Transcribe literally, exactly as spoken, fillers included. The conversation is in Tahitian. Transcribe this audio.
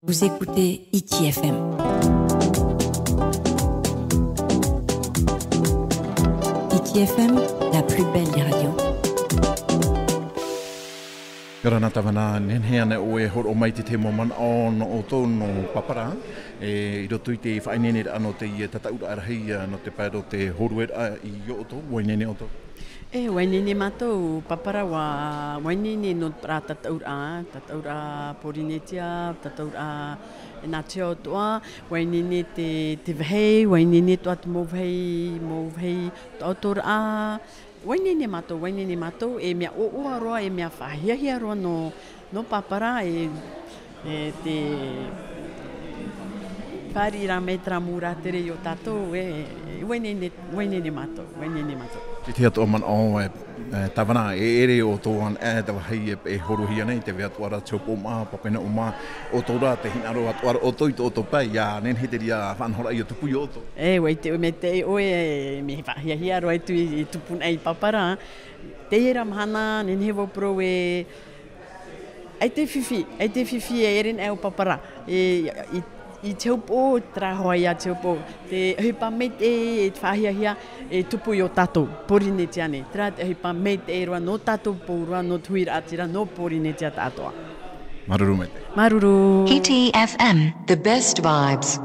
Vous écoutez Hiti F M. Hiti F M, la plus belle des radios. Kia ora na Tavana, nehenehe ānei ʻoe e hōroʻa mai i te tahi mau manaʻo nō ʻoutou nō Papara, e, i roto i te faʻaineineraʻa nō teie tataʻuraʻa rahi, ā, nō te pae o te hōrueraʻa i ō ʻoutou, ʻua ineine ʻoutou? E, ʻua ineine mātou, Papara, ʻua, ʻua ineine nō terā tataʻuraʻa, tataʻuraʻa Pōrīnetia, tataʻuraʻa nā te ao atoʻa, ʻua ineine te, te vāhi, ʻua ineine atoʻa te mau vāhi, mau vāhi taʻotoraʻa, ʻua ineine mātou, ʻua ineine mātou, e mea ʻoaʻoa roa, e mea faʻahiahia roa nō, nō Papara, e, e te fāriʻi ra mai terā mau rātere i ō tātou, e, e, ʻua ineine, ʻua ineine mātou, ʻua ineine mātou. Te tahi atoʻa manaʻo, e, e, Tavana, e ʻere ʻoutou anaʻe, e, te vāhi e, e hōroʻahia nei, tē vai atoʻa ra te hōpoʻa māʻa, pāpū ʻōmā, ʻoutou rā, tē hinaʻaro atoʻa ra ʻoutou i tō ʻoutou pae, ʻia nehenehe te reira faʻanahoraʻa ʻia tupu i ō ʻoutou. E, ʻua ʻite ʻoe maitaʻi ʻoe, e, mea faʻahiahia roa atu i, i tupu nei i Papara. Teie ra mahana, nehenehe vau e parau ē, ʻaita e fifi, ʻaita e fifi e ʻere anaʻe ʻo Papara. E, i, i te hōpoʻa, terā hoʻi ïa te hōpoʻa. Te ʻohipa maitaʻi e faʻahiahia e tupu i ō tātou, Pōrīnetia nei. Terā te ʻohipa maitaʻi roa nō tātou pauroa, nō te huiraʻatira, nō Pōrīnetia tāʻātoʻa. Māuruuru maitaʻi. Māuruuru. Hiti F M, the best vibes.